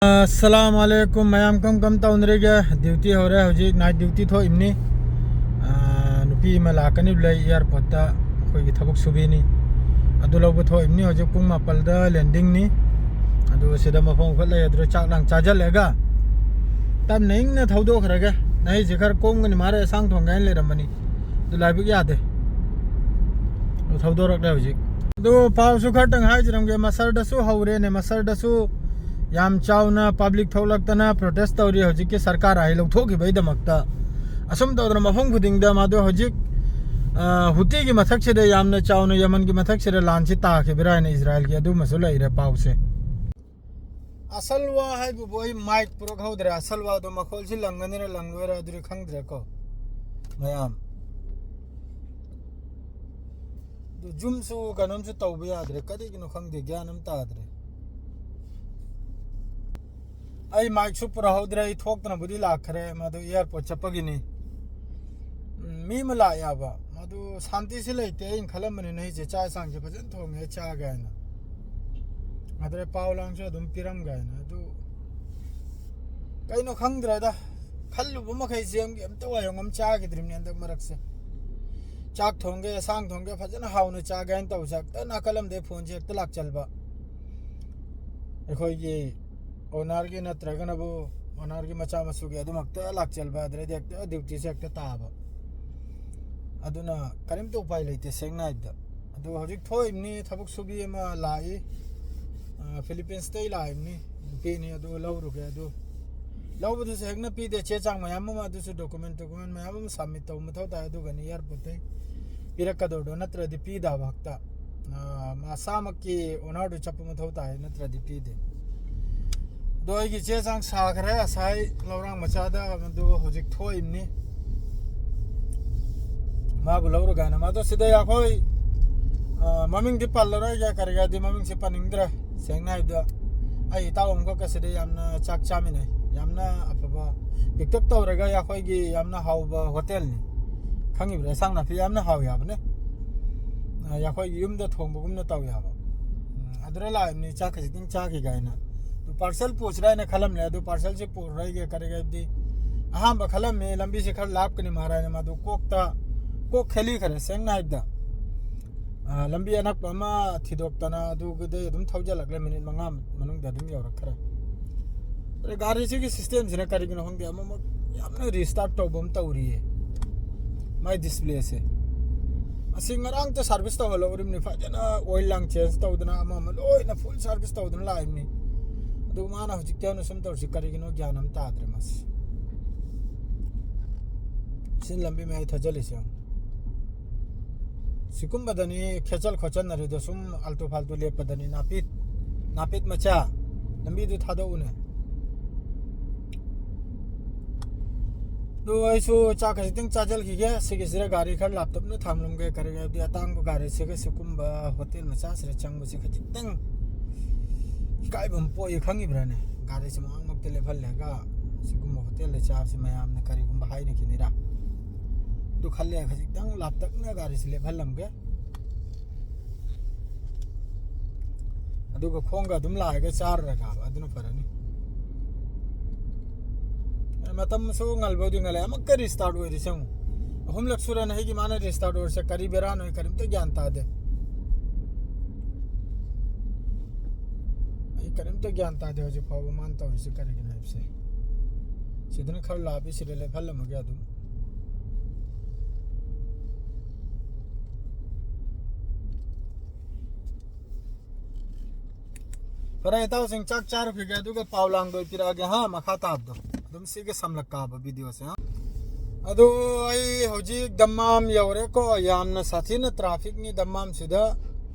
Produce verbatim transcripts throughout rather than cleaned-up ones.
ꯑꯁꯂꯥꯝ ꯑꯂꯩꯀꯨꯝ ꯃꯌꯥꯝ, ꯀꯝ ꯀꯝ ꯇꯧꯅꯔꯤꯒꯦ? ꯗ꯭ꯌꯨꯇꯤ ꯍꯧꯔꯦ, ꯍꯧꯖꯤꯛ ꯅꯥꯏꯠ ꯗ꯭ꯌꯨꯇꯤ ꯊꯣꯛꯏꯕꯅꯤ꯫ ꯑꯥ, ꯅꯨꯄꯤ ꯑꯃ ꯂꯥꯛꯀꯅꯤ ꯂꯩ ꯑꯦꯌꯥꯔꯄꯣꯔꯠꯇ, ꯑꯩꯈꯣꯏꯒꯤ ꯊꯕꯛ ꯁꯨꯕꯤꯅꯤ꯫ ꯑꯗꯨ ꯂꯧꯕ ꯊꯣꯛꯏꯕꯅꯤ꯫ ꯍꯧꯖꯤꯛ ꯄꯨꯡ ꯃꯥꯄꯜꯗ ꯂꯦꯟꯗꯤꯡꯅꯤ꯫ ꯑꯗꯨ ꯁꯤꯗ ꯃꯐꯝ ꯈꯔ ꯂꯩ, ꯑꯗꯨꯗ ꯆꯥꯛ ꯂꯥꯡ ꯆꯥꯁꯤꯜꯂꯒ ꯇꯞꯅ ꯏꯪꯅ ꯊꯧꯗꯣꯛꯈ꯭ꯔꯒꯦ꯫ ꯅꯍꯩꯁꯦ ꯈꯔ ꯀꯣꯝꯒꯅꯤ, ꯃꯥꯔꯦ ꯑꯁꯥꯡ ꯊꯣꯡꯒꯦ ꯍꯥꯏꯅ ꯂꯩꯔꯝꯕꯅꯤ꯫ ꯑꯗꯨ ꯂꯥꯏꯕꯛ ꯌꯥꯗꯦ꯫ ꯑꯗꯨ ꯊꯧꯗꯣꯔꯛꯂꯦ ꯍꯧꯖꯤꯛ꯫ ꯑꯗꯨ ꯄꯥꯎꯁꯨ ꯈꯔꯇꯪ ꯍꯥꯏꯖꯔꯝꯒꯦ, ꯃꯁꯔꯗꯁꯨ ꯍꯧꯔꯦꯅꯦ꯫ ꯃꯁꯔꯗꯁꯨ ꯌꯥꯝ ꯆꯥꯎꯅ ꯄꯕ꯭ꯂꯤꯛ ꯊꯣꯛꯂꯛꯇꯅ ꯄ꯭ꯔꯣꯇꯦꯁ ꯇꯧꯔꯤ ꯍꯧꯖꯤꯛꯀꯤ ꯁꯔꯀꯥꯔ ꯍꯥꯏ ꯂꯧꯊꯣꯛꯈꯤꯕꯒꯤꯗꯃꯛꯇ꯫ ꯑꯁꯨꯝ ꯇꯧꯗꯅ ꯃꯐꯝ ꯈꯨꯗꯤꯡꯗ ꯃꯗꯨ ꯍꯧꯖꯤꯛ, ꯑ, ꯍꯨꯇꯤꯒꯤ ꯃꯊꯛꯁꯤꯗ ꯌꯥꯝꯅ ꯆꯥꯎꯅ ꯌꯃꯟꯒꯤ ꯃꯊꯛꯁꯤꯗ ꯂꯥꯟꯁꯤ ꯇꯥꯈꯤꯕ꯭ꯔꯥ ꯍꯥꯏꯅ ꯏꯖꯔꯥꯏꯜꯒꯤ ꯑꯗꯨꯃꯁꯨ ꯂꯩꯔꯦ ꯄꯥꯎꯁꯦ꯫ ꯑꯁꯜ ꯋꯥ ꯍꯥꯏꯕꯕꯨ ꯑꯩ ꯃꯥꯏꯛ ꯄꯨꯔꯛꯍꯧꯗ꯭ꯔꯦ꯫ ꯑꯁꯜ ꯋꯥꯗꯣ ꯃꯈꯣꯜꯁꯤ ꯂꯪꯒꯅꯤꯔ ꯂꯪꯂꯣꯏꯔ ꯑꯗꯨꯗꯤ ꯈꯪꯗ꯭ꯔꯦꯀꯣ ꯃꯌꯥꯝ꯫ ꯑꯗꯨ ꯖꯨꯝꯁꯨ ꯀꯩꯅꯣꯝꯁꯨ ꯇꯧꯕ ꯌꯥꯗ꯭ꯔꯦ, ꯀꯔꯤꯒꯤꯅꯣ ꯈꯪꯗꯦ, ꯒ꯭ꯌꯥꯟ ꯑꯃ ꯇꯥꯗ꯭ꯔꯦ꯫ ꯑꯩ ꯃꯥꯏꯛꯁꯨ ꯄꯨꯔꯛꯍꯧꯗ꯭ꯔꯦ, ꯑꯩ ꯊꯣꯛꯇꯅꯕꯨꯗꯤ ꯂꯥꯛꯈ꯭ꯔꯦ, ꯃꯗꯨ ꯑꯦꯌꯥꯔꯄꯣꯔꯠ ꯆꯠꯄꯒꯤꯅꯤ꯫ ꯎꯝ, ꯃꯤ ꯑꯃ ꯂꯥꯛꯑꯦꯕ, ꯃꯗꯨ ꯁꯥꯟꯇꯤꯁꯤ ꯂꯩꯇꯦ꯫ ꯑꯩꯅ ꯈꯜꯂꯝꯕꯅꯤꯅ ꯑꯩꯁꯦ ꯆꯥꯛ ꯌꯦꯟꯁꯥꯡꯁꯦ ꯐꯖꯅ ꯊꯣꯡꯉꯦ ꯆꯥꯒꯦ ꯍꯥꯏꯅ, ꯑꯗꯨꯗ ꯄꯥꯎ ꯂꯥꯡꯁꯨ ꯑꯗꯨꯝ ꯄꯤꯔꯝꯒꯦ ꯍꯥꯏꯅ꯫ ꯑꯗꯨ ꯀꯩꯅꯣ ꯈꯪꯗ꯭ꯔꯦꯗ, ꯈꯜꯂꯨꯕ ꯃꯈꯩꯁꯦ ꯑꯝꯇ ꯋꯥꯏꯔꯣꯡ ꯑꯃ ꯆꯥꯈꯤꯗ꯭ꯔꯤꯕꯅꯤ ꯍꯟꯗꯛ ꯃꯔꯛꯁꯦ꯫ ꯆꯥꯛ ꯊꯣꯡꯒꯦ, ꯌꯦꯟꯁꯥꯡ ꯊꯣꯡꯒꯦ, ꯐꯖꯅ ꯍꯥꯎꯅ ꯆꯥꯒꯦ ꯍꯥꯏꯅ ꯇꯧꯕꯁꯦ ꯍꯦꯛꯇ ꯅꯥꯀꯜ ꯑꯃꯗꯒꯤ ꯐꯣꯟꯁꯦ ꯍꯦꯛꯇ ꯂꯥꯛꯆꯜꯕ꯫ ꯑꯩꯈꯣꯏꯒꯤ ꯑꯣꯅꯔꯒꯤ ꯅꯠꯇ꯭ꯔꯒꯅꯕꯨ ꯑꯣꯅꯔꯒꯤ ꯃꯆꯥ ꯃꯁꯨꯒꯤ ꯑꯗꯨꯃꯛꯇ ꯂꯥꯛꯆꯜꯕ, ꯑꯗꯨꯗꯩꯗꯤ ꯍꯦꯛꯇ ꯗ꯭ꯌꯨꯇꯤꯁꯦ ꯍꯦꯛꯇ ꯇꯥꯕ꯫ ꯑꯗꯨꯅ ꯀꯔꯤꯝꯇ ꯎꯄꯥꯏ ꯂꯩꯇꯦ ꯁꯦꯡꯅ ꯍꯥꯏꯕꯗ꯫ ꯑꯗꯨ ꯍꯧꯖꯤꯛ ꯊꯣꯛꯏꯕꯅꯤ, ꯊꯕꯛ ꯁꯨꯕꯤ ꯑꯃ ꯂꯥꯛꯏ, ꯑ, ꯐꯤꯂꯤꯄꯤꯟꯁꯇꯩ ꯂꯥꯛꯏꯕꯅꯤ, ꯅꯨꯄꯤꯅꯤ꯫ ꯑꯗꯨ ꯂꯧꯔꯨꯒꯦ꯫ ꯑꯗꯨ ꯂꯧꯕꯗꯨꯁꯨ ꯍꯦꯛꯅ ꯄꯤꯗꯦ, ꯆꯦ ꯆꯥꯡ ꯃꯌꯥꯝ ꯑꯃ, ꯑꯗꯨꯁꯨ ꯗꯣꯀꯨꯃꯦꯟ ꯗꯣꯀꯨꯃꯦꯟ ꯃꯌꯥꯝ ꯑꯃ ꯁꯕꯃꯤꯠ ꯇꯧꯕ ꯃꯊꯧ ꯇꯥꯏ꯫ ꯑꯗꯨꯒꯅꯤ ꯑꯦꯌꯥꯔꯄꯣꯔꯠꯇꯩ ꯄꯤꯔꯛꯀꯗꯧꯗꯣ, ꯅꯠꯇ꯭ꯔꯗꯤ ꯄꯤꯗꯕ ꯍꯦꯛꯇ꯫ ꯑ, ꯃꯁꯥꯃꯛꯀꯤ ꯑꯣꯅꯔꯗꯨ ꯆꯠꯄ ꯃꯊꯧ ꯇꯥꯏ, ꯅꯠꯇ꯭ꯔꯗꯤ ꯄꯤꯗꯦ꯫ ꯑꯗꯣ ꯑꯩꯒꯤ ꯆꯦ ꯆꯥꯡ ꯁꯥꯈ꯭ꯔꯦ ꯉꯁꯥꯏ ꯂꯧꯔꯥꯡ ꯃꯆꯥꯗ, ꯑꯗꯨ ꯍꯧꯖꯤꯛ ꯊꯣꯛꯏꯕꯅꯤ꯫ ꯃꯥꯕꯨ ꯂꯧꯔꯒꯅ ꯃꯥꯗꯣ ꯁꯤꯗ ꯑꯩꯈꯣꯏ, ꯑ, ꯃꯃꯤꯡꯗꯤ ꯄꯜꯂꯔꯣꯏꯒꯦ, ꯀꯔꯤꯒꯤꯗꯤ ꯃꯃꯤꯡꯁꯦ ꯄꯟꯅꯤꯡꯗ꯭ꯔꯦ꯫ ꯁꯦꯡꯅ ꯍꯥꯏꯕꯗ ꯑꯩ ꯏꯇꯥꯎ ꯑꯃꯈꯛꯀ ꯁꯤꯗ ꯌꯥꯝꯅ ꯆꯥꯛ ꯆꯥꯃꯤꯟꯅꯩ, ꯌꯥꯝꯅ ꯑꯐꯕ, ꯄꯤꯛꯇꯛ ꯇꯧꯔꯒ ꯑꯩꯈꯣꯏꯒꯤ ꯌꯥꯝꯅ ꯍꯥꯎꯕ ꯍꯣꯇꯦꯜꯅꯤ꯫ ꯈꯪꯉꯤꯕ꯭ꯔꯥ? ꯏꯟꯁꯥꯡ ꯅꯥꯄꯤ ꯌꯥꯝꯅ ꯍꯥꯎ ꯌꯥꯕꯅꯦ꯫ ꯑ, ꯑꯩꯈꯣꯏꯒꯤ ꯌꯨꯝꯗ ꯊꯣꯡꯕꯒꯨꯝꯅ ꯇꯧ ꯌꯥꯕ꯫ ꯎꯝ, ꯑꯗꯨꯗ ꯂꯥꯛꯏꯕꯅꯤ, ꯆꯥꯛ ꯈꯖꯤꯛꯇꯪ ꯆꯥꯈꯤꯒꯦ ꯍꯥꯏꯅ꯫ ꯄꯥꯔꯁꯦꯜ ꯄꯨꯁꯤꯔꯥ ꯍꯥꯏꯅ ꯈꯜꯂꯝꯃꯦ, ꯑꯗꯨ ꯄꯥꯔꯁꯦꯜꯁꯦ ꯄꯨꯔꯔꯣꯏꯒꯦ꯫ ꯀꯔꯤꯒꯤ ꯍꯥꯏꯕꯗꯤ, ꯑꯍꯥꯟꯕ ꯈꯜꯂꯝꯃꯦ ꯂꯝꯕꯤꯁꯦ ꯈꯔ ꯂꯥꯞꯀꯅꯤ ꯃꯥꯔꯥ ꯍꯥꯏꯅ, ꯃꯗꯨ ꯀꯣꯛꯇ, ꯀꯣꯛ ꯈꯦꯂꯤꯈ꯭ꯔꯦ ꯁꯦꯡꯅ ꯍꯥꯏꯕꯗ꯫ ꯑꯥ, ꯂꯝꯕꯤ ꯑꯅꯛꯄ ꯑꯃ ꯊꯤꯗꯣꯛꯇꯅ ꯑꯗꯨꯒꯤꯗꯩ ꯑꯗꯨꯝ ꯊꯧꯖꯤꯜꯂꯛꯂꯦ, ꯃꯤꯅꯤꯠ ꯃꯉꯥ ꯃꯅꯨꯡꯗ ꯑꯗꯨꯝ ꯌꯧꯔꯛꯈ꯭ꯔꯦ꯫ ꯑꯗꯩ ꯒꯥꯔꯤꯁꯤꯒꯤ ꯁꯤꯁꯇꯦꯝꯁꯤꯅ ꯀꯔꯤꯒꯤꯅꯣ ꯈꯪꯗꯦ, ꯑꯃꯨꯛꯃꯨꯛ ꯌꯥꯝꯅ ꯔꯤꯁꯇꯥꯔꯠ ꯇꯧꯕ ꯑꯃ ꯇꯧꯔꯤꯌꯦ, ꯃꯥꯏ ꯗꯤꯁꯄ꯭ꯂꯦꯁꯦ꯫ ꯑꯁꯤ ꯉꯔꯥꯡꯇ ꯁꯥꯔꯚꯤꯁ ꯇꯧꯍꯜꯍꯧꯔꯤꯕꯅꯤ, ꯐꯖꯅ ꯑꯣꯏꯜ ꯂꯥꯡ ꯆꯦꯟꯖ ꯇꯧꯗꯅ, ꯑꯃ ꯑꯃ ꯂꯣꯏꯅ ꯐꯨꯜ ꯁꯥꯔꯚꯤꯁ ꯇꯧꯗꯅ ꯂꯥꯛꯏꯕꯅꯤ꯫ ꯑꯗꯨ ꯃꯥꯅ ꯍꯧꯖꯤꯛꯇꯤ ꯍꯧꯅ ꯁꯨꯝ ꯇꯧꯔꯤꯁꯤ ꯀꯔꯤꯒꯤꯅꯣ ꯒ꯭ꯌꯥꯟ ꯑꯃ ꯇꯥꯗ꯭ꯔꯦ ꯃꯥꯁꯤ꯫ ꯁꯤ ꯂꯝꯕꯤ ꯃꯌꯥꯏ ꯊꯥꯖꯤꯜꯂꯤꯁꯦ ꯌꯦꯡꯉꯨ꯫ ꯁꯤꯒꯨꯝꯕꯗꯅꯤ ꯈꯦꯆꯜ ꯈꯣꯠꯆꯟꯅꯔꯤꯗꯣ, ꯁꯨꯝ ꯑꯜꯇꯨ ꯐꯥꯜꯇꯨ ꯂꯦꯞꯄꯗꯅꯤ꯫ ꯅꯥꯄꯤꯠ, ꯅꯥꯄꯤꯠ ꯃꯆꯥ, ꯂꯝꯕꯤꯗꯨ ꯊꯥꯗꯣꯛꯎꯅꯦ꯫ ꯑꯗꯨ ꯑꯩꯁꯨ ꯆꯥꯛ ꯈꯖꯤꯛꯇꯪ ꯆꯥꯖꯜꯈꯤꯒꯦ꯫ ꯁꯤꯒꯤꯁꯤꯗ ꯒꯥꯔꯤ ꯈꯔ ꯂꯥꯞꯇꯞꯅ ꯊꯝꯂꯝꯒꯦ꯫ ꯀꯔꯤꯒꯤ ꯍꯥꯏꯕꯗꯤ, ꯑꯇꯥꯡꯕ ꯒꯥꯔꯤꯁꯤꯒ ꯁꯤꯒꯨꯝꯕ ꯍꯣꯇꯦꯜ ꯃꯆꯥꯁꯤꯗ ꯆꯪꯕꯁꯤ ꯈꯖꯤꯛꯇꯪ ꯏꯀꯥꯏꯕ ꯑꯃ ꯄꯣꯛꯏ, ꯈꯪꯉꯤꯕ꯭ꯔꯥꯅꯦ? ꯒꯥꯔꯤꯁꯤ ꯃꯃꯥꯡꯃꯛꯇ ꯂꯦꯞꯍꯜꯂꯒ ꯁꯤꯒꯨꯝꯕ ꯍꯣꯇꯦꯜꯗ ꯆꯥꯕꯁꯤ ꯃꯌꯥꯝꯅ ꯀꯔꯤꯒꯨꯝꯕ ꯍꯥꯏꯅꯈꯤꯅꯤꯔꯥ? ꯑꯗꯨ ꯈꯜꯂꯦ, ꯈꯖꯤꯛꯇꯪ ꯂꯥꯞꯇꯛꯅ ꯒꯥꯔꯤꯁꯤ ꯂꯦꯞꯍꯜꯂꯝꯒꯦ꯫ ꯑꯗꯨꯒ ꯈꯣꯡꯒ ꯑꯗꯨꯝ ꯂꯥꯛꯑꯒ ꯆꯥꯔꯨꯔꯒꯕ ꯑꯗꯨꯅ ꯐꯔꯅꯤ꯫ ꯑꯦ, ꯃꯇꯝꯁꯨ ꯉꯜꯕꯨꯗꯤ ꯉꯜꯂꯦ, ꯑꯃꯨꯛꯀ ꯔꯤꯁꯇꯥꯔꯠ ꯑꯣꯏꯔꯤꯁꯦ ꯌꯦꯡꯉꯨ꯫ ꯑꯍꯨꯝꯂꯛ ꯁꯨꯔꯦꯅ ꯑꯩꯒꯤ ꯃꯥꯅ ꯔꯤꯁꯇꯥꯔꯠ ꯑꯣꯏꯔꯤꯁꯦ, ꯀꯔꯤ ꯕꯦꯔꯥꯅꯣ? ꯑꯩ ꯀꯔꯤꯝꯇ ꯒ꯭ꯌꯥꯟ ꯇꯥꯗꯦ꯫ ꯑꯩ ꯀꯔꯤꯝꯇ ꯒ꯭ꯌꯥꯟ ꯇꯥꯗꯦ ꯍꯧꯖꯤꯛ ꯐꯥꯎꯕ ꯃꯥꯅ ꯇꯧꯔꯤꯁꯦ ꯀꯔꯤꯒꯤꯅꯣ ꯍꯥꯏꯕꯁꯦ꯫ ꯁꯤꯗꯅ ꯈꯔ ꯂꯥꯞꯄꯤ, ꯁꯤꯗ ꯂꯦꯞꯍꯜꯂꯝꯃꯒꯦ ꯑꯗꯨꯝ꯫ ꯐꯔꯦ ꯏꯇꯥꯎꯁꯤꯡ, ꯆꯥꯛ ꯆꯥꯔꯨꯈꯤꯒꯦ, ꯑꯗꯨꯒ ꯄꯥꯎ ꯂꯥꯡꯗꯣꯏ ꯄꯤꯔꯛꯑꯒꯦ ꯍꯥ, ꯃꯈꯥ ꯇꯥꯕꯗꯣ꯫ ꯑꯗꯨꯝ ꯁꯤꯒ ꯁꯝꯂꯛ ꯀꯥꯕ ꯚꯤꯗꯤꯑꯣꯁꯦ ꯍꯥ꯫ ꯑꯗꯣ ꯑꯩ ꯍꯧꯖꯤꯛ ꯗꯝꯃꯥꯝ ꯌꯧꯔꯦꯀꯣ꯫ ꯌꯥꯝꯅ ꯁꯥꯊꯤꯅ ꯇ꯭ꯔꯥꯐꯤꯛꯅꯤ ꯗꯝꯃꯥꯝꯁꯤꯗ꯫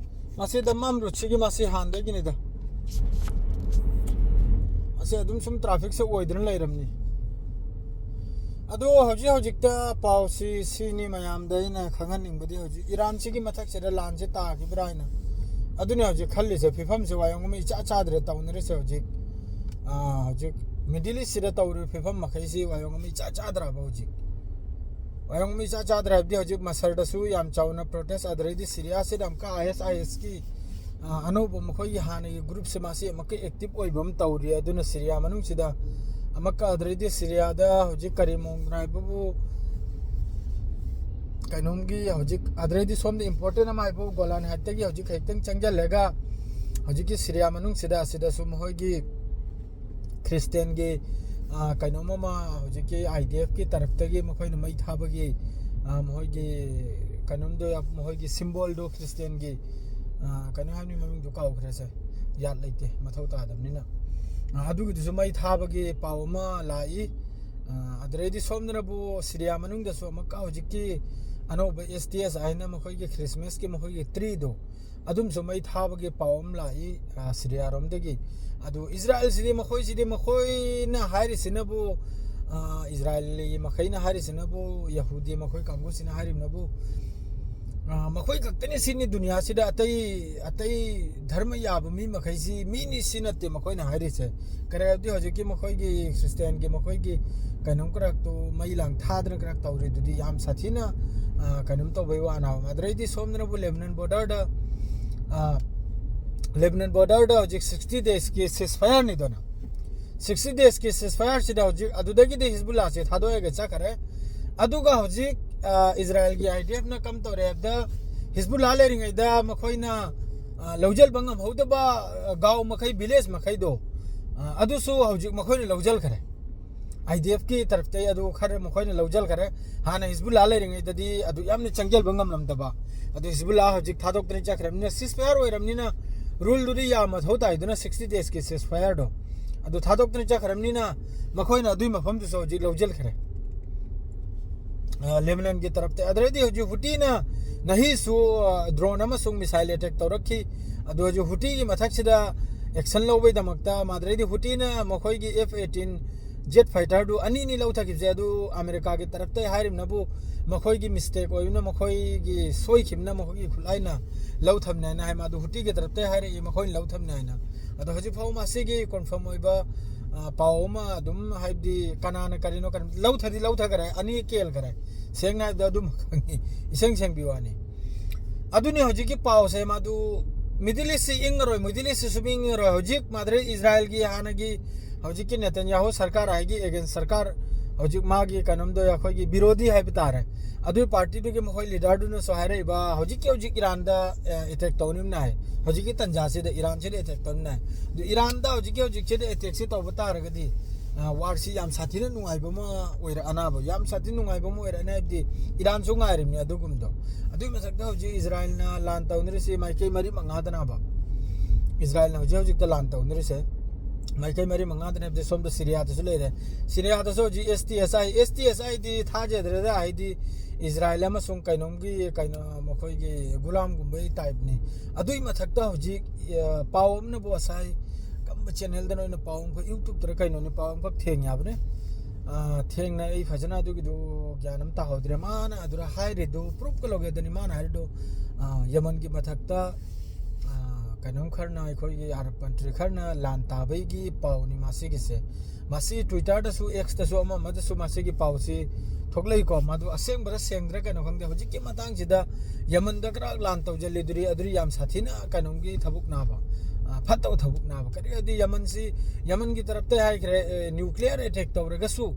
ꯃꯁꯤ ꯗꯝꯃꯥꯝ ꯔꯨꯠꯁꯤꯒꯤ ꯃꯁꯤ ꯍꯥꯟꯅꯗꯒꯤꯅꯤꯗ꯫ ꯑꯁꯤ ꯑꯗꯨꯝ ꯁꯨꯝ ꯇ꯭ꯔꯥꯐꯤꯛꯁꯦ ꯑꯣꯏꯗꯨꯅ ꯂꯩꯔꯝꯅꯤ꯫ ꯑꯗꯣ ꯍꯧꯖꯤꯛ ꯍꯧꯖꯤꯛꯇ ꯄꯥꯎꯁꯤ ꯁꯤꯅꯤ ꯃꯌꯥꯝꯗ ꯑꯩꯅ ꯈꯪꯍꯟꯅꯤꯡꯕꯗꯤ, ꯍꯧꯖꯤꯛ ꯏꯔꯥꯟꯁꯤꯒꯤ ꯃꯊꯛꯁꯤꯗ ꯂꯥꯟꯁꯦ ꯇꯥꯈꯤꯕ꯭ꯔꯥ ꯍꯥꯏꯅ꯫ ꯑꯗꯨꯅꯤ ꯍꯧꯖꯤꯛ ꯈꯜꯂꯤꯁꯦ, ꯐꯤꯕꯝꯁꯦ ꯋꯥꯌꯣꯡ ꯑꯃ ꯏꯆꯥ ꯆꯥꯗ꯭ꯔꯦ ꯇꯧꯅꯔꯤꯁꯦ ꯍꯧꯖꯤꯛ꯫ ꯑꯥ, ꯍꯧꯖꯤꯛ ꯃꯤꯗꯜ ꯏꯁꯁꯤꯗ ꯇꯧꯔꯤꯕ ꯐꯤꯕꯝ ꯃꯈꯩꯁꯤ ꯋꯥꯌꯣꯡ ꯑꯃ ꯏꯆꯥ ꯆꯥꯗ꯭ꯔꯕ ꯍꯧꯖꯤꯛ꯫ ꯋꯥꯌꯣꯡ ꯑꯃ ꯏꯆꯥ ꯆꯥꯗ꯭ꯔꯦ ꯍꯥꯏꯕꯗꯤ, ꯍꯧꯖꯤꯛ ꯃꯁꯔꯗꯁꯨ ꯌꯥꯝ ꯆꯥꯎꯅ ꯄ꯭ꯔꯣꯇꯦꯁ, ꯑꯗꯨꯗꯩꯗꯤ ꯁꯤꯔꯤꯌꯥꯁꯤꯗ ꯑꯃꯨꯛꯀ ꯑꯥꯏ ꯑꯦꯁ ꯑꯥꯏ ꯑꯦꯁꯀꯤ ꯑ, ꯑꯅꯧꯕ ꯃꯈꯣꯏꯒꯤ ꯍꯥꯟꯅꯒꯤ groupꯁꯦ ꯃꯥꯁꯤ ꯑꯃꯨꯛꯀ active ꯑꯣꯏꯕ ꯑꯃ ꯇꯧꯔꯤ꯫ ꯑꯗꯨꯅ ꯁꯤꯔꯤꯌꯥ ꯃꯅꯨꯡꯁꯤꯗ ꯑꯃꯨꯛꯀ ꯑꯗꯨꯗꯩꯗꯤ ꯁꯤꯔꯤꯌꯥꯗ ꯍꯧꯖꯤꯛ ꯀꯔꯤ ꯃꯑꯣꯡꯗꯅꯣ ꯍꯥꯏꯕꯕꯨ ꯀꯩꯅꯣꯝꯒꯤ ꯍꯧꯖꯤꯛ ꯑꯗꯨꯗꯩꯗꯤ ꯁꯣꯝꯗ important ꯑꯃ ꯍꯥꯏꯕꯕꯨ ꯒꯣꯂꯥꯟ ꯍꯥꯏꯠꯇꯒꯤ ꯍꯧꯖꯤꯛ ꯈꯖꯤꯛꯇꯪ ꯆꯪꯁꯤꯜꯂꯒ ꯍꯧꯖꯤꯛꯀꯤ ꯁꯤꯔꯤꯌꯥ ꯃꯅꯨꯡꯁꯤꯗ ꯑꯁꯤꯗꯁꯨ ꯃꯈꯣꯏꯒꯤ ꯈ꯭ꯔꯤꯁꯇꯦꯟꯒꯤ, ꯑ, ꯀꯩꯅꯣꯝ ꯑꯃ ꯍꯧꯖꯤꯛꯀꯤ IDFꯀꯤ ꯇꯔꯞꯇꯒꯤ ꯃꯈꯣꯏꯅ ꯃꯩ ꯊꯥꯕꯒꯤ, ꯑ, ꯃꯈꯣꯏꯒꯤ ꯀꯩꯅꯣꯝꯗꯣ ꯌꯥꯝ, ꯃꯈꯣꯏꯒꯤ symbolꯗꯣ ꯈ꯭ꯔꯤꯁꯇꯦꯟꯒꯤ, ꯑ, ꯀꯩꯅꯣ ꯍꯥꯏꯕꯅꯤ ꯃꯃꯤꯡꯗꯣ ꯀꯥꯎꯈ꯭ꯔꯦꯁꯦ, ꯌꯥꯗ ꯂꯩꯇꯦ ꯃꯊꯧ ꯇꯥꯗꯕꯅꯤꯅ꯫ ꯑ, ꯑꯗꯨꯒꯤꯗꯨꯁꯨ ꯃꯩ ꯊꯥꯕꯒꯤ ꯄꯥꯎ ꯑꯃ ꯂꯥꯛꯏ꯫ ꯑ, ꯑꯗꯨꯗꯩꯗꯤ ꯁꯣꯝꯗꯅꯕꯨ ꯁꯤꯔꯤꯌꯥ ꯃꯅꯨꯡꯗꯁꯨ ꯑꯃꯨꯛꯀ ꯍꯧꯖꯤꯛꯀꯤ ꯑꯅꯧꯕ STS ꯍꯥꯏꯅ ꯃꯈꯣꯏꯒꯤ ꯈ꯭ꯔꯤꯁꯃꯥꯁꯀꯤ ꯃꯈꯣꯏꯒꯤ treeꯗꯣ ꯑꯗꯨꯝꯁꯨ ꯃꯩ ꯊꯥꯕꯒꯤ ꯄꯥꯎ ꯑꯃ ꯂꯥꯛꯏ, ꯑ, ꯁꯤꯔꯤꯌꯥꯔꯣꯝꯗꯒꯤ꯫ ꯑꯗꯨ ꯏꯖꯔꯥꯏꯜꯁꯤꯗꯤ ꯃꯈꯣꯏꯁꯤꯗꯤ ꯃꯈꯣꯏꯅ ꯍꯥꯏꯔꯤꯁꯤꯅꯕꯨ, ꯑ, ꯏꯖꯔꯥꯏꯜꯒꯤ ꯃꯈꯩꯅ ꯍꯥꯏꯔꯤꯁꯤꯅꯕꯨ, ꯌꯍꯨꯗꯤ ꯃꯈꯣꯏ ꯀꯥꯡꯕꯨꯁꯤꯅ ꯍꯥꯏꯔꯤꯕꯅꯕꯨ, ꯑ, ꯃꯈꯣꯏ ꯈꯛꯇꯅꯤ ꯁꯤꯅꯤ ꯗꯨꯅꯤꯌꯥꯁꯤꯗ, ꯑꯇꯩ, ꯑꯇꯩ ꯙꯔꯃ ꯌꯥꯕ ꯃꯤ ꯃꯈꯩꯁꯤ ꯃꯤꯅꯤ ꯁꯤ ꯅꯠꯇꯦ ꯃꯈꯣꯏꯅ ꯍꯥꯏꯔꯤꯁꯦ꯫ ꯀꯔꯤ ꯍꯥꯏꯕꯗꯤ ꯍꯧꯖꯤꯛꯀꯤ ꯃꯈꯣꯏꯒꯤ ꯈ꯭ꯔꯤꯁꯇꯤꯌꯥꯟꯒꯤ ꯃꯈꯣꯏꯒꯤ ꯀꯩꯅꯣꯝ ꯈꯔꯛꯇꯨ ꯃꯩ ꯂꯥꯡ ꯊꯥꯗꯅ ꯈꯔ ꯇꯧꯔꯤꯗꯨꯗꯤ ꯌꯥꯝ ꯁꯥꯊꯤꯅ, ꯑ, ꯀꯩꯅꯣꯝ ꯇꯧꯕꯩ ꯋꯥꯅꯦꯕ꯫ ꯑꯗꯨꯗꯩꯗꯤ ꯁꯣꯝꯗꯅꯕꯨ ꯂꯦꯕꯅꯟ borderꯗ, ꯑ, ꯂꯦꯕꯅꯟ borderꯗ ꯍꯧꯖꯤꯛ sixty daysꯀꯤ ceasefire ꯅꯤꯗꯅ꯫ Sixty daysꯀꯤ ceasefireꯁꯤꯗ ꯍꯧꯖꯤꯛ ꯑꯗꯨꯗꯒꯤꯗꯤ ꯍꯤꯖꯕꯨꯜꯂꯥꯁꯦ ꯊꯥꯗꯣꯛꯑꯒ ꯆꯠꯈꯔꯦ꯫ ꯑꯗꯨꯒ ꯍꯧꯖꯤꯛ, ꯑ, ꯏꯖꯔꯥꯏꯜꯒꯤ IDFꯅ ꯀꯝ ꯇꯧꯔꯦ ꯍꯥꯏꯕꯗ ꯍꯤꯖꯕꯨꯜꯂꯥ ꯂꯩꯔꯤꯉꯩꯗ ꯃꯈꯣꯏꯅ, ꯑ, ꯂꯧꯁꯤꯟꯕ ꯉꯝꯍꯧꯗꯕ, ꯑ, ꯒꯥꯎ ꯃꯈꯩ, village ꯃꯈꯩꯗꯣ, ꯑ, ꯑꯗꯨꯁꯨ ꯍꯧꯖꯤꯛ ꯃꯈꯣꯏꯅ ꯂꯧꯁꯤꯟꯈꯔꯦ꯫ IDFꯀꯤ ꯇꯔꯞꯇꯩ ꯑꯗꯨ ꯈꯔ ꯃꯈꯣꯏꯅ ꯂꯧꯁꯤꯟꯈꯔꯦ꯫ ꯍꯥꯟꯅ ꯍꯤꯖꯕꯨꯜꯂꯥ ꯂꯩꯔꯤꯉꯩꯗꯗꯤ ꯑꯗꯨ ꯌꯥꯝꯅ ꯆꯪꯁꯤꯟꯕ ꯉꯝꯂꯝꯗꯕ꯫ ꯑꯗꯨ ꯍꯤꯖꯕꯨꯜꯂꯥ ꯍꯧꯖꯤꯛ ꯊꯥꯗꯣꯛꯇꯅ ꯆꯠꯈ꯭ꯔꯕꯅꯤꯅ, ceasefire ꯑꯣꯏꯔꯕꯅꯤꯅ, ruleꯗꯨꯗꯤ ꯌꯥꯝ ꯃꯊꯧ ꯇꯥꯏꯗꯅ, sixty daysꯀꯤ ceasefireꯗꯣ꯫ ꯑꯗꯨ ꯊꯥꯗꯣꯛꯇꯅ ꯆꯠꯈ꯭ꯔꯕꯅꯤꯅ, ꯃꯈꯣꯏꯅ ꯑꯗꯨꯒꯤ ꯃꯐꯝꯗꯨꯁꯨ ꯍꯧꯖꯤꯛ ꯂꯧꯁꯤꯟꯈ꯭ꯔꯦ꯫ ꯑ, ꯂꯦꯕꯅꯟꯒꯤ ꯇꯔꯞꯇ꯫ ꯑꯗꯨꯗꯩꯗꯤ ꯍꯧꯖꯤꯛ ꯍꯨꯇꯤꯅ ꯅꯍꯤꯁꯨ, ꯑ, drone ꯑꯃꯁꯨꯡ missile attack ꯇꯧꯔꯛꯈꯤ꯫ ꯑꯗꯨ ꯍꯧꯖꯤꯛ ꯍꯨꯇꯤꯒꯤ ꯃꯊꯛꯁꯤꯗ action ꯂꯧꯕꯩꯗꯃꯛꯇ, ꯃꯗꯨꯗꯩꯗꯤ ꯍꯨꯇꯤꯅ ꯃꯈꯣꯏꯒꯤ F eighteen jet fighterꯗꯨ ꯑꯅꯤꯅꯤ ꯂꯧꯊꯈꯤꯕꯁꯦ, ꯑꯗꯨ ꯑꯃꯦꯔꯤꯀꯥꯒꯤ ꯇꯔꯞꯇ ꯍꯥꯏꯔꯤꯕꯅꯕꯨ ꯃꯈꯣꯏꯒꯤ mistake ꯑꯣꯏꯕꯅ, ꯃꯈꯣꯏꯒꯤ ꯁꯣꯏꯈꯤꯕꯅ ꯃꯈꯣꯏꯒꯤ ꯈꯨꯠꯂꯥꯏꯅ ꯂꯧꯊꯕꯅꯦ ꯍꯥꯏꯅ ꯍꯥꯏ꯫ ꯃꯥꯗꯨ ꯍꯨꯇꯤꯒꯤ ꯇꯔꯞꯇ ꯍꯥꯏꯔꯛꯏ, ꯃꯈꯣꯏꯅ ꯂꯧꯊꯕꯅꯦ ꯍꯥꯏꯅ꯫ ꯑꯗꯣ ꯍꯧꯖꯤꯛ ꯐꯥꯎ ꯃꯁꯤꯒꯤ confirm ꯑꯣꯏꯕ, ꯑ, ꯄꯥꯎ ꯑꯃ ꯑꯗꯨꯝ, ꯍꯥꯏꯕꯗꯤ ꯀꯅꯥꯅ ꯀꯔꯤꯅꯣ, ꯀꯔꯤ ꯂꯧꯊꯗꯤ ꯂꯧꯊꯈꯔꯦ, ꯑꯅꯤ ꯀꯦꯜꯈꯔꯦ꯫ ꯁꯦꯡꯅ ꯍꯥꯏꯕꯗ ꯑꯗꯨꯝ ꯈꯪꯉꯤ, ꯏꯁꯦꯡ ꯁꯦꯡꯕꯤ ꯋꯥꯅꯤ꯫ ꯑꯗꯨꯅꯤ ꯍꯧꯖꯤꯛꯀꯤ ꯄꯥꯎꯁꯦ ꯃꯥꯗꯨ Middle East ꯁꯤ ꯏꯪꯉꯔꯣꯏ, Middle East ꯁꯤ ꯁꯨꯡꯏꯪ ꯏꯪꯉꯔꯣꯏ꯫ ꯍꯧꯖꯤꯛ ꯃꯥꯗ꯭ꯔꯦ ꯏꯖꯔꯥꯏꯜꯒꯤ ꯍꯥꯟꯅꯒꯤ, ꯍꯧꯖꯤꯛꯀꯤ ꯅꯦꯇꯟꯌꯥꯍꯨ ꯁꯔꯀꯥꯔ ꯍꯥꯏꯒꯤ against ꯁꯔꯀꯥꯔ, ꯍꯧꯖꯤꯛ ꯃꯥꯒꯤ ꯀꯩꯅꯣꯝꯗꯣ, ꯑꯩꯈꯣꯏꯒꯤ ꯕꯤꯔꯣꯙꯤ ꯍꯥꯏꯕ ꯇꯥꯔꯦ, ꯑꯗꯨꯒꯤ ꯄꯥꯔꯇꯤꯗꯨꯒꯤ ꯃꯈꯣꯏ ꯂꯤꯗꯔꯗꯨꯅꯁꯨ ꯍꯥꯏꯔꯛꯏꯕ, ꯍꯧꯖꯤꯛꯀꯤ ꯍꯧꯖꯤꯛ ꯏꯔꯥꯟꯗ ꯑꯦꯇꯦꯛ ꯇꯧꯅꯤꯅ ꯍꯥꯏ꯫ ꯍꯧꯖꯤꯛꯀꯤ ꯇꯟꯖꯥꯁꯤꯗ ꯏꯔꯥꯟꯁꯤꯗ ꯑꯦꯇꯦꯛ ꯇꯧꯅꯤꯅ ꯍꯥꯏ꯫ ꯑꯗꯨ ꯏꯔꯥꯟꯗ ꯍꯧꯖꯤꯛꯀꯤ ꯍꯧꯖꯤꯛꯁꯤꯗ ꯑꯦꯇꯦꯛꯁꯤ ꯇꯧꯕ ꯇꯥꯔꯒꯗꯤ, ꯋꯥꯔꯁꯤ ꯌꯥꯝ ꯁꯥꯊꯤꯅ ꯅꯨꯡꯉꯥꯏꯕ ꯑꯃ ꯑꯣꯏꯔꯛꯑꯅꯕ, ꯌꯥꯝ ꯁꯥꯊꯤꯅ ꯅꯨꯡꯉꯥꯏꯕ ꯑꯃ ꯑꯣꯏꯔꯛꯑꯅꯤ, ꯍꯥꯏꯕꯗꯤ ꯏꯔꯥꯟꯁꯨ ꯉꯥꯏꯔꯤꯕꯅꯤ ꯑꯗꯨꯒꯨꯝꯕꯗꯣ꯫ ꯑꯗꯨꯒꯤ ꯃꯊꯛꯇ ꯍꯧꯖꯤꯛ ꯏꯖꯔꯥꯏꯜꯅ ꯂꯥꯟ ꯇꯧꯅꯔꯤꯁꯤ ꯃꯥꯏꯀꯩ ꯃꯔꯤ ꯃꯉꯥꯗꯅꯕ꯫ ꯏꯖꯔꯥꯏꯜꯅ ꯍꯧꯖꯤꯛ ꯍꯧꯖꯤꯛꯇ ꯂꯥꯟ ꯇꯧꯅꯔꯤꯁꯦ ꯃꯥꯏꯀꯩ ꯃꯔꯤ ꯃꯉꯥꯗꯅꯦ ꯍꯥꯏꯕꯗꯤ ꯁꯣꯝꯗ ꯁꯤꯔꯤꯌꯥꯗꯁꯨ ꯂꯩꯔꯦ꯫ ꯁꯤꯔꯤꯌꯥꯗꯁꯨ ꯍꯧꯖꯤꯛ S T S I, S T S I ꯗꯤ ꯊꯥꯖꯗ꯭ꯔꯦꯗ, ꯍꯥꯏꯗꯤ ꯏꯖꯔꯥꯏꯜ ꯑꯃꯁꯨꯡ ꯀꯩꯅꯣꯝꯒꯤ, ꯀꯩꯅꯣ, ꯃꯈꯣꯏꯒꯤ ꯒꯨꯂꯥꯝꯒꯨꯝꯕꯒꯤ ꯇꯥꯏꯞꯅꯤ꯫ ꯑꯗꯨꯒꯤ ꯃꯊꯛꯇ ꯍꯧꯖꯤꯛ, ꯑ, ꯄꯥꯎ ꯑꯃꯅꯕꯨ ꯉꯁꯥꯏ ꯀꯔꯝꯕ ꯆꯦꯅꯦꯜꯗꯅ ꯑꯣꯏꯅ ꯄꯥꯎ ꯑꯃꯈꯛ, YouTubeꯇꯔ ꯀꯩꯅꯣꯅꯤ, ꯄꯥꯎ ꯑꯃꯈꯛ ꯊꯦꯡ ꯌꯥꯕꯅꯦ꯫ ꯑ, ꯊꯦꯡꯅ ꯑꯩ ꯐꯖꯅ ꯑꯗꯨꯒꯤꯗꯨ ꯒ꯭ꯌꯥꯟ ꯑꯃ ꯇꯥꯍꯧꯗ꯭ꯔꯦ꯫ ꯃꯥꯅ ꯑꯗꯨꯗ ꯍꯥꯏꯔꯤꯗꯨ ꯄ꯭ꯔꯨꯐꯀ ꯂꯧꯒꯦꯗꯅꯤ ꯃꯥꯅ ꯍꯥꯏꯔꯤꯗꯨ, ꯑ, ꯌꯃꯟꯒꯤ ꯃꯊꯛꯇ, ꯑ, ꯀꯩꯅꯣꯝ ꯈꯔꯅ, ꯑꯩꯈꯣꯏꯒꯤ ꯑꯔꯕ ꯀꯟꯇ꯭ꯔꯤ ꯈꯔꯅ ꯂꯥꯟ ꯇꯥꯕꯒꯤ ꯄꯥꯎꯅꯤ ꯃꯥꯁꯤꯒꯤꯁꯦ꯫ ꯃꯁꯤ Twitterꯗꯁꯨ, Xꯇꯁꯨ, ꯑꯃ ꯑꯃꯗꯁꯨ ꯃꯁꯤꯒꯤ ꯄꯥꯎꯁꯤ ꯊꯣꯛꯂꯛꯏꯀꯣ꯫ ꯃꯗꯨ ꯑꯁꯦꯡꯕꯔ ꯁꯦꯡꯗ꯭ꯔꯥ ꯀꯩꯅꯣ ꯈꯪꯗꯦ꯫ ꯍꯧꯖꯤꯛꯀꯤ ꯃꯇꯥꯡꯁꯤꯗ ꯌꯃꯟꯗ ꯈꯔ ꯂꯥꯟ ꯇꯧꯁꯤꯜꯂꯤꯗꯨꯔꯤ, ꯑꯗꯨꯗꯤ ꯌꯥꯝ ꯁꯥꯊꯤꯅ ꯀꯩꯅꯣꯝꯒꯤ ꯊꯕꯛ ꯅꯥꯕ, ꯑ, ꯐꯠꯇꯕ ꯊꯕꯛ ꯅꯥꯕ꯫ ꯀꯔꯤꯒꯤꯗꯤ ꯌꯃꯟꯁꯤ, ꯌꯃꯟꯒꯤ ꯇꯔꯞꯇ ꯍꯥꯏꯈ꯭ꯔꯦ, ꯑꯦ, ꯅ꯭ꯌꯨꯀ꯭ꯂꯤꯌꯔ ꯑꯦꯇꯦꯛ ꯇꯧꯔꯒꯁꯨ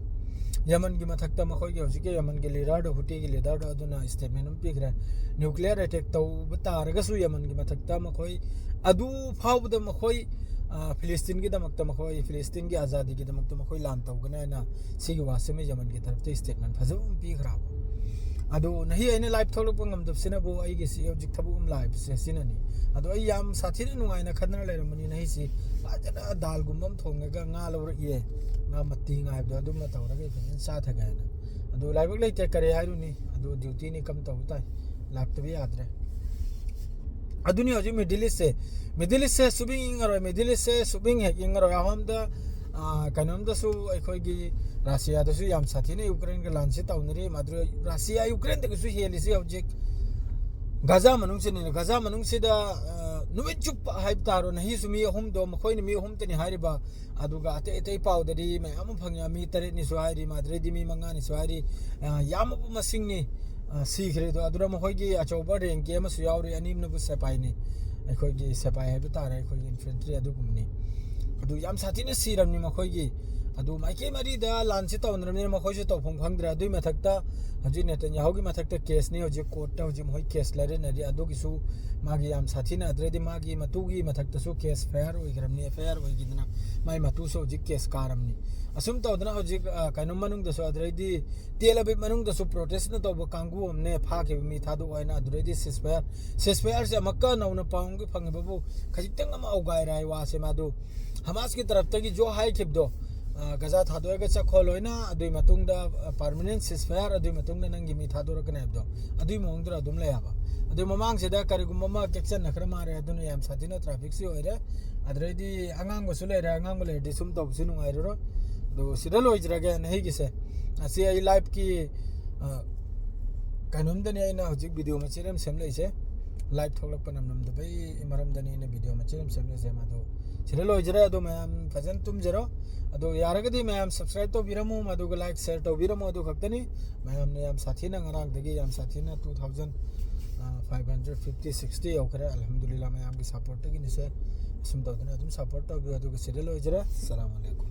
ꯌꯃꯟꯒꯤ ꯃꯊꯛꯇ ꯃꯈꯣꯏꯒꯤ ꯍꯧꯖꯤꯛꯀꯤ ꯌꯃꯟꯒꯤ ꯂꯤꯗꯔꯗꯣ, ꯍꯨꯇꯤꯒꯤ ꯂꯤꯗꯔꯗꯣ, ꯑꯗꯨꯅ ꯁ꯭ꯇꯦꯠꯃꯦꯟ ꯑꯃ ꯄꯤꯈ꯭ꯔꯦ꯫ ꯅ꯭ꯌꯨꯀ꯭ꯂꯤꯌꯔ ꯑꯦꯇꯦꯛ ꯇꯧꯕ ꯇꯥꯔꯒꯁꯨ ꯌꯃꯟꯒꯤ ꯃꯊꯛꯇ ꯃꯈꯣꯏ ꯑꯗꯨ ꯐꯥꯎꯕꯗ ꯃꯈꯣꯏ, ꯑ, ꯐꯤꯂꯤꯁꯇꯤꯟꯒꯤꯗꯃꯛꯇ, ꯃꯈꯣꯏ ꯐꯤꯂꯤꯁꯇꯤꯟꯒꯤ ꯑꯥꯖꯥꯗꯤꯒꯤꯗꯃꯛꯇ ꯃꯈꯣꯏ ꯂꯥꯟ ꯇꯧꯒꯅꯤ ꯍꯥꯏꯅ ꯁꯤꯒꯤ ꯋꯥꯁꯤꯃ ꯌꯃꯟꯒꯤ ꯇꯔꯞꯇ ꯁ꯭ꯇꯦꯠꯃꯦꯟ ꯐꯖꯕ ꯑꯃ ꯄꯤꯈ꯭ꯔꯕ꯫ ꯑꯗꯨ ꯅꯍꯤ ꯑꯩꯅ ꯂꯥꯏꯚ ꯊꯣꯛꯂꯛꯄ ꯉꯝꯗꯕꯁꯤꯅꯕꯨ ꯑꯩꯒꯤꯁꯤ ꯍꯧꯖꯤꯛ ꯊꯕꯛ ꯑꯃ ꯂꯥꯛꯏꯕꯁꯦ ꯁꯤꯅꯅꯤ꯫ ꯑꯗꯣ ꯑꯩ ꯌꯥꯝ ꯁꯥꯊꯤꯅ ꯅꯨꯡꯉꯥꯏꯅ ꯈꯟꯗꯅ ꯂꯩꯔꯝꯕꯅꯤ꯫ ꯅꯍꯤꯁꯤ ꯐꯖꯅ ꯗꯥꯜꯒꯨꯝꯕ ꯑꯃ ꯊꯣꯡꯉꯒ ꯉꯥ ꯂꯧꯔꯛꯑꯦ, ꯉꯥ ꯃꯇꯤ ꯉꯥꯏꯕꯗꯣ ꯑꯗꯨꯝꯅ ꯇꯧꯔꯒ ꯑꯩ ꯐꯖꯅ ꯆꯥꯊꯒꯦ ꯍꯥꯏꯅ꯫ ꯑꯗꯨ ꯂꯥꯏꯕꯛ ꯂꯩꯇꯦ, ꯀꯔꯤ ꯍꯥꯏꯔꯨꯅꯤ, ꯑꯗꯨ ꯗ꯭ꯌꯨꯇꯤꯅꯤ, ꯀꯝ ꯇꯧꯕ ꯇꯥꯏ, ꯂꯥꯛꯇꯕ ꯌꯥꯗ꯭ꯔꯦ꯫ ꯑꯗꯨꯅꯤ ꯍꯧꯖꯤꯛ Middle Eastꯁꯦ, Middle Eastꯁꯦ ꯁꯨꯞꯏꯪ ꯏꯪꯉꯔꯣꯏ, Middle Eastꯁꯦ ꯁꯨꯞꯏꯪ ꯍꯦꯛ ꯏꯪꯉꯔꯣꯏ꯫ ꯑꯍꯣꯝꯗ, ꯑ, ꯀꯩꯅꯣꯝꯗꯁꯨ ꯑꯩꯈꯣꯏꯒꯤ ꯔꯁꯤꯌꯥꯗꯁꯨ ꯌꯥꯝ ꯁꯥꯊꯤꯅ ꯌꯨꯀ꯭ꯔꯦꯟꯒ ꯂꯥꯟꯁꯤ ꯇꯧꯅꯔꯤ꯫ ꯃꯗꯨ ꯔꯁꯤꯌꯥ ꯌꯨꯀ꯭ꯔꯦꯟꯗꯒꯤꯁꯨ ꯍꯦꯜꯂꯤꯁꯤ ꯍꯧꯖꯤꯛ ꯒꯥꯖꯥ ꯃꯅꯨꯡꯁꯤꯅꯤꯅ꯫ ꯒꯥꯖꯥ ꯃꯅꯨꯡꯁꯤꯗ, ꯑ, ꯅꯨꯃꯤꯠ ꯆꯨꯞꯄ ꯍꯥꯏꯕ ꯇꯥꯔꯣ, ꯅꯍꯤꯁꯨ ꯃꯤ ꯑꯍꯨꯝꯗꯣ, ꯃꯈꯣꯏꯅ ꯃꯤ ꯑꯍꯨꯝꯇꯅꯤ ꯍꯥꯏꯔꯤꯕ꯫ ꯑꯗꯨꯒ ꯑꯇꯩ ꯑꯇꯩ ꯄꯥꯎꯗꯗꯤ ꯃꯌꯥꯝ ꯑꯃ ꯐꯪꯉꯤ꯫ ꯃꯤ ꯇꯔꯦꯠꯅꯤꯁꯨ ꯍꯥꯏꯔꯤ, ꯃꯥꯗ꯭ꯔꯦꯗꯤ ꯃꯤ ꯃꯉꯥꯅꯤꯁꯨ ꯍꯥꯏꯔꯤ꯫ ꯑ, ꯌꯥꯝꯃꯕ ꯃꯁꯤꯡꯅꯤ, ꯑ, ꯁꯤꯈ꯭ꯔꯦ꯫ ꯑꯗꯣ ꯑꯗꯨꯅ ꯃꯈꯣꯏꯒꯤ ꯑꯆꯧꯕ ꯔꯦꯡꯀꯤ ꯑꯃꯁꯨ ꯌꯥꯎꯔꯤ, ꯑꯅꯤꯃꯅꯕꯨ ꯁꯦꯄꯥꯏꯅꯤ꯫ ꯑꯩꯈꯣꯏꯒꯤ ꯁꯤꯄꯥꯏ ꯍꯥꯏꯕ ꯇꯥꯔꯦ, ꯑꯩꯈꯣꯏꯒꯤ ꯏꯟꯐꯦꯟꯇ꯭ꯔꯤ ꯑꯗꯨꯒꯨꯝꯕꯅꯤ꯫ ꯑꯗꯨ ꯌꯥꯝ ꯁꯥꯊꯤꯅ ꯁꯤꯔꯝꯅꯤ ꯃꯈꯣꯏꯒꯤ꯫ ꯑꯗꯨ ꯃꯥꯏꯀꯩ ꯃꯔꯤꯗ ꯂꯥꯟꯁꯤ ꯇꯧꯅꯔꯕꯅꯤꯅ ꯃꯈꯣꯏꯁꯨ ꯇꯧꯐꯝ ꯈꯪꯗ꯭ꯔꯦ꯫ ꯑꯗꯨꯏ ꯃꯊꯛꯇ ꯍꯧꯖꯤꯛ ꯅꯦꯇꯟꯌꯥꯍꯨꯒꯤ ꯃꯊꯛꯇ ꯀꯦꯁꯅꯤ, ꯍꯧꯖꯤꯛ ꯀꯣꯔꯠꯇ ꯍꯧꯖꯤꯛ ꯃꯈꯣꯏ ꯀꯦꯁ ꯂꯩꯔꯦꯅꯔꯤ꯫ ꯑꯗꯨꯒꯤꯁꯨ ꯃꯥꯒꯤ ꯌꯥꯝ ꯁꯥꯊꯤꯅ, ꯑꯗꯨꯗꯩꯗꯤ ꯃꯥꯒꯤ ꯃꯇꯨꯒꯤ ꯃꯊꯛꯇꯁꯨ ꯀꯦꯁ ꯐꯥꯏꯌꯔ ꯑꯣꯏꯈ꯭ꯔꯕꯅꯤ, ꯑꯦꯐ ꯑꯥꯏ ꯑꯥꯔ ꯑꯣꯏꯈꯤꯗꯅ ꯃꯥꯏ ꯃꯇꯨꯁꯨ ꯍꯧꯖꯤꯛ ꯀꯦꯁ ꯀꯥꯔꯝꯅꯤ꯫ ꯑꯁꯨꯝ ꯇꯧꯗꯅ ꯍꯧꯖꯤꯛ, ꯑ, ꯀꯩꯅꯣ ꯃꯅꯨꯡꯗꯁꯨ, ꯑꯗꯨꯗꯩꯗꯤ ꯇꯦꯜ ꯑꯕꯤꯕ ꯃꯅꯨꯡꯗꯁꯨ ꯄ꯭ꯔꯣꯇꯦꯁꯅ ꯇꯧꯕ ꯀꯥꯡꯕꯨ ꯑꯃꯅꯦ ꯐꯥꯈꯤꯕ ꯃꯤ ꯊꯥꯗꯣꯛꯑꯣ ꯍꯥꯏꯅ꯫ ꯑꯗꯨꯗꯩꯗꯤ ꯁꯤꯁ ꯐꯥꯏꯌꯔ, ꯁꯤꯁ ꯐꯥꯏꯌꯔꯁꯦ ꯑꯃꯨꯛꯀ ꯅꯧꯅ ꯄꯥꯎ ꯑꯃꯒꯤ ꯐꯪꯉꯤꯕꯕꯨ ꯈꯖꯤꯛꯇꯪ ꯑꯃ ꯑꯧꯒꯥꯏꯔꯦ ꯍꯥꯏ ꯋꯥꯁꯦ ꯃꯥꯗꯨ꯫ ꯍꯃꯥꯁꯀꯤ ꯇꯔꯞꯇꯒꯤ ꯖꯣ ꯍꯥꯏꯈꯤꯕꯗꯣ, ꯑ, ꯒꯖꯥ ꯊꯥꯗꯣꯛꯑꯒ ꯆꯠꯈꯣ ꯂꯣꯏꯅ, ꯑꯗꯨꯒꯤ ꯃꯇꯨꯡꯗ, ꯑ, ꯄꯥꯔꯃꯅꯦꯟ ꯁꯤꯁ ꯐꯥꯏꯌꯔ, ꯑꯗꯨꯒꯤ ꯃꯇꯨꯡꯗ ꯅꯪꯒꯤ ꯃꯤ ꯊꯥꯗꯣꯔꯛꯀꯅꯤ ꯍꯥꯏꯕꯗꯣ, ꯑꯗꯨꯒꯤ ꯃꯑꯣꯡꯗꯨꯗ ꯑꯗꯨꯝ ꯂꯩ ꯍꯥꯏꯕ꯫ ꯑꯗꯨ ꯃꯃꯥꯡꯁꯤꯗ ꯀꯔꯤꯒꯨꯝꯕ ꯑꯃ ꯀꯦꯛꯆꯟꯅꯈ꯭ꯔ ꯃꯥꯜꯂꯦ, ꯑꯗꯨꯅ ꯌꯥꯝ ꯁꯥꯊꯤꯅ ꯇ꯭ꯔꯥꯐꯤꯛꯁꯤ ꯑꯣꯏꯔꯦ꯫ ꯑꯗꯨꯗꯩꯗꯤ ꯑꯉꯥꯡꯕꯁꯨ ꯂꯩꯔꯦ, ꯑꯉꯥꯡꯕ ꯂꯩꯔꯗꯤ ꯁꯨꯝ ꯇꯧꯕꯁꯨ ꯅꯨꯡꯉꯥꯏꯔꯔꯣꯏ꯫ ꯑꯗꯨ ꯁꯤꯗ ꯂꯣꯏꯖꯔꯒꯦ ꯅꯍꯩꯒꯤꯁꯦ꯫ ꯑꯁꯤ ꯑꯩ ꯂꯥꯏꯐꯀꯤ, ꯑ, ꯀꯩꯅꯣꯝꯗꯅꯤ ꯑꯩꯅ ꯍꯧꯖꯤꯛ ꯚꯤꯗꯤꯑꯣ ꯃꯆꯦꯠ ꯑꯃ ꯁꯦꯝꯂꯛꯏꯁꯦ꯫ ꯂꯥꯏꯐ ꯊꯣꯛꯂꯛꯄ ꯅꯝꯂꯝꯗꯕꯩ ꯃꯔꯝꯗꯅꯤ ꯑꯩꯅ ꯚꯤꯗꯤꯑꯣ ꯃꯆꯦꯠ ꯑꯃ ꯁꯦꯝꯂꯛꯏꯁꯦ꯫ ꯃꯗꯨ ꯁꯤꯗ ꯂꯣꯏꯖꯔꯦ꯫ ꯑꯗꯣ ꯃꯌꯥꯝ ꯐꯖꯅ ꯇꯨꯝꯖꯔꯣ꯫ ꯑꯗꯣ ꯌꯥꯔꯒꯗꯤ ꯃꯌꯥꯝ ꯁꯕꯁꯀ꯭ꯔꯥꯏꯕ ꯇꯧꯕꯤꯔꯝꯃꯨ, ꯑꯗꯨꯒ ꯂꯥꯏꯛ, ꯁꯦꯌꯔ ꯇꯧꯕꯤꯔꯝꯃꯨ꯫ ꯑꯗꯨ ꯈꯛꯇꯅꯤ꯫ ꯃꯌꯥꯝꯅ ꯌꯥꯝ ꯁꯥꯊꯤꯅ ꯉꯔꯥꯡꯗꯒꯤ ꯌꯥꯝ ꯁꯥꯊꯤꯅ two thousand five hundred fifty, sixty ꯌꯧꯈ꯭ꯔꯦ꯫ ꯑꯜꯍꯝꯗꯨꯂꯤꯜꯂꯥ, ꯃꯌꯥꯝꯒꯤ ꯁꯞꯄꯣꯔꯠꯇꯒꯤꯅꯤꯁꯦ꯫ ꯑꯁꯨꯝ ꯇꯧꯗꯅ ꯑꯗꯨꯝ ꯁꯞꯄꯣꯔꯠ ꯇꯧꯕꯤꯌꯨ꯫ ꯑꯗꯨꯒ ꯁꯤꯗ ꯂꯣꯏꯖꯔꯦ꯫ ꯑꯁꯁꯂꯥꯃꯨ ꯑꯂꯩꯀꯨꯝ꯫